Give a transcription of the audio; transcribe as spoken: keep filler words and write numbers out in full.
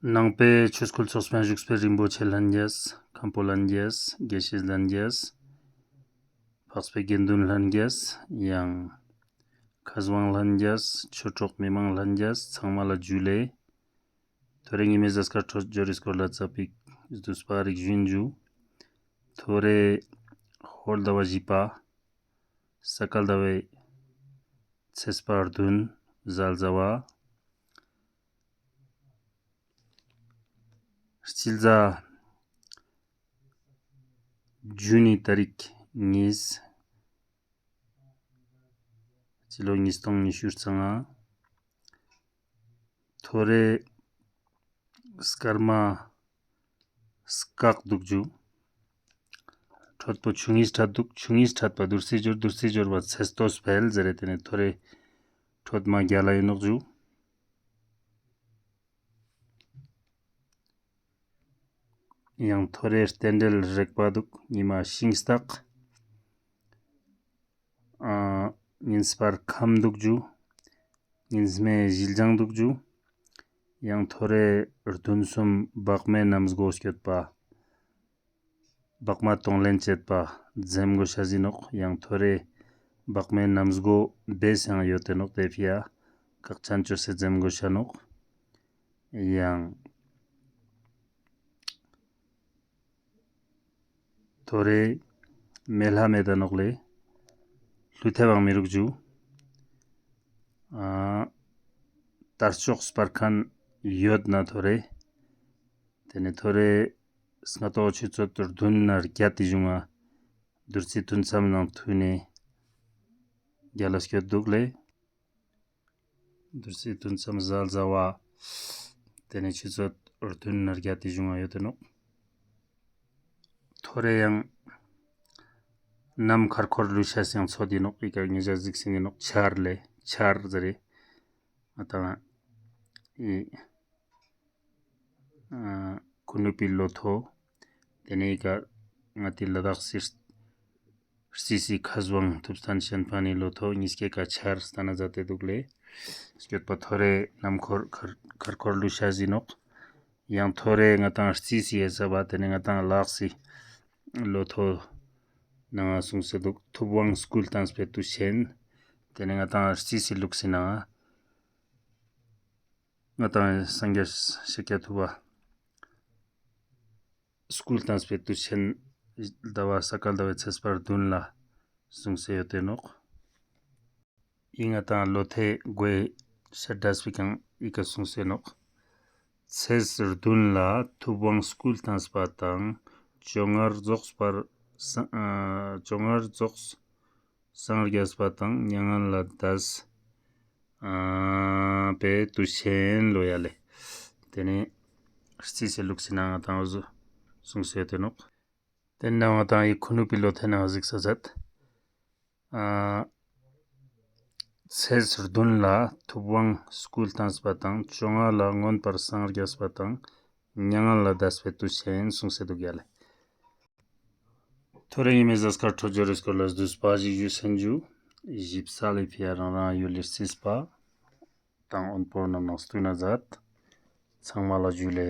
ནང་པའི་ཆོས་སྐུལ་ཚོགས་པའི་བཞུགས་པའི་རིན་པོ་ཆེ་ལྷན་རྒྱས། མཁན་པོ་ལྷན་རྒྱས། དགེ་བཤེས་ལྷན་རྒྱས། འཕགས་པའི་དགེ་འདུན་ལྷན་རྒྱས། ཡང་མཁས་དབང་ལྷན་རྒྱས། ཆོས་གྲོགས་མི་མང་ལྷན་རྒྱས། ཚང་མ་ལ་ཇུ་ལེ། ཐོ་རེ་ཉི་མའི་གཟའ་སྐར་འཕྲོད་སྦྱོར་རི་སྐོར་ལ་ཙ་པིག་བསྡུས་པ་རིག་ཞུན་ཇུ། ཐོ་རེ་ཧོར་ཟླ་བ་བཞི་པ། ས་ག་ཟླ་བའི་ཚེས་པ་བདུན། གཟའ་ཟླ་བ། སྤྱི་ཟླ་ཇུ་ནི་ཏ་རིག་གཉིས། སྤྱི་ལོ་ཉིས་སྟོང་ཉི་ཤུ་རྩ་ལྔ། ཐོ་རེ་སྐར་མ་སྐག་དུག་ཇུ། འཕྲོད་པོ་ཆུ་གཉིས་འཕྲད་དུག། ཆུ་གཉིས་འཕྲད་པ་བདུད་རྩི་སྦྱོར། བདུད་རྩི་སྦྱོར་བ་ཚེས་སྟོད་སྤེལ་ཟེར་རེ། ཏེ་ནེ་ཐོ་རེ་འཕྲོད་མ་རྒྱལ་ལ་ཡིན་ནོག་ཇུ། ཡང་ཐོ་རེ་རྟེན་འབྲེལ་རེག་པ་དུག། ཉི་མ་ཤིང་སྟག། ཨ་ཉིན་སྤར་ཁམ་དུག་ཇུ། ཉིན་སྨེ་ཞིལ་ལྗང་དུག་ཇུ། ཡང་ཐོ་རེ་བདུན་གསུམ་བག་མའི་གནམ་སྒོ་སྐྱོད་པ། བག་མ་གཏོང་ལེན་བྱེད་པ་འཛེམ་དགོས་ཤ་ཟིན་ནོག། ཡང་ཐོ་རེ་བག་མའི་གནམ་སྒོ་བེས་ཡང་ཡོད་དེ་ནོག། ཏེ་ཕི་ཡ་ཁག་ཅན་ཅོས་སེ་འཛེམ་དགོས་ཤ་ནོག། ཡང་ཐོ་རེ་མེ་ལྷ་མེད་ད་ནོག་ལེ། ལྷུ་ཐེ་བང་མི་རུག་ཇུ། ཨ་དར་ལྕོག་སྤར་ཁན་ཡོད་ན་ཐོ་རེ། ཏེ་ནེ་ཐོ་རེ་སྔ་ཏོག་ཆུ་ཚོད་བདུན་ནེ་བརྒྱད་དི་གཞུང་ང་བདུད་རྩི་ཐུན་མཚམས་ནང་ཐུག་ནེ་རྒྱལ་ལ་སྐྱོད་དུག་ལེ། བདུད་རྩི་ཐུན་མཚམས་གཟའ་ཟླ་བ། ཏེ་ནེ་ཆུ་ཚོད་བདུན་ནེ་བརྒྱད་དི་གཞུང་ང་ཡོད་དེ་ནོག། ཐོ་རེ་ཡང་ནམ་མཁར་འཁོར་ལུས་ཤ་སེང་ཚོད་དི་ནོག། ཨི་ཀ་ཉེ་ཞ་གཟིགས་སེ་ནི་ནོག། ཆར་ལེ་ཆར་ཟེར་རེ། ང་ཏང་ཨི་ཨ་ཁུ་ནུ་པི་ལོ་ཐོ། ཏེ་ནེ་ཨི་ཀ་ང་ཏི་ལ་དྭགས་སི་རྩིས་སི་མཁས་དབང་ཐུབ་བསྟན་ཤན་པ་ནི་ལོ་ཐོ་ཉིས་ཀེ་ཀ་ཆར་སྟན་ན་ཛད་དེ་དུག་ལེ། སྐྱོད་པ་ཐོ་རེ་ནམ་མཁར་མཁར་མཁར་འཁོར་ལུས་ཤ་ཟིན་ནོག། ཡང་ཐོ་རེ་ང་ཏང་རྩིས་སི་ཡེ་ས་བ་ཏེ་ནེ་ང་ཏང་ལ་དྭགས་སི་ལོ་ཐོ་ནང་གསུངས་སེ་དུག། ཐུབ་དབང་སྐུ་ལ་བལྟམས་པའི་དུས་ཆེན། ཏེ་ནེ་ང་ཏང་རྩིས་སི་ལུགས་སི་ནང་ང་ང་ཏང་སངས་རྒྱས་ཤཱཀྱ་ཐུབ་པ་སྐུ་ལ་བལྟམས་པའི་དུས་ཆེན་ཟླ་བ་ས་ག་ཟླ་བའི་ཚེས་པ་བདུན་ལ་གསུངས་སེ་ཡོད་དེ་ནོག། ཨི་ང་ཏང་ལོ་ཐོའི་གོ་ཤ་འདྲ་སྤེ་ཀང་ཨི་ཀ་གསུངས་སེ་ནོག། ཚེས་བདུན་ལ་ཐུབ་དབང་སྐུ་ལ་བལྟམས་པ་དང་བཅོ་ལྔ་རྫོགས་པར་ཨ་བཅོ་ལྔ་རྫོགས་སངས་རྒྱས་པ་དང་མྱ་ངན་ལས་འདས་ཨ་པའི་དུས་ཆེན་ལོ་ཡ་ལེ། ཏེ་ནེ་རྩིས་སི་ལུགས་སི་ནང་ང་ཏང་འོ་ཟུག་གསུངས་སེ་ཡོད་དེ་ནོག། ཏེ་ནེ་ང་ཏང་ཨི་ཁུ་ནུ་པི་ལོ་ཐོའི་ནང་གཟིགས་ས་ཛད། ཨ་ཚེས་བདུན་ལ་ཐུབ་དབང་སྐུ་ལ་བལྟམས་པ་དང་བཅོ་ལྔ་ལ་མངོན་པར་སངས་རྒྱས་པ་དང་མྱ་ངན་ལས་འདས་པའི་དུས་ཆེན་གསུངས་སེ་དུག་ཡ་ལེ། ཐོ་རེ་ཉི་མའི་གཟའ་སྐར་འཕྲོད་སྦྱོར་རི་སྐོར་ལ་བསྡུས་པ་ཞིག་ཞུས་སེན་ཇུ། ཞིབ་ས་ལེ་ཕི་ཡ་རང་རང་ཡུལ་ལི་རྩིས་པ་དང་དབོན་པོ་རྣམས་ནང་སྟུན་ན་ཛད། ཚང་མ་ལ་ཇུ་ལེ།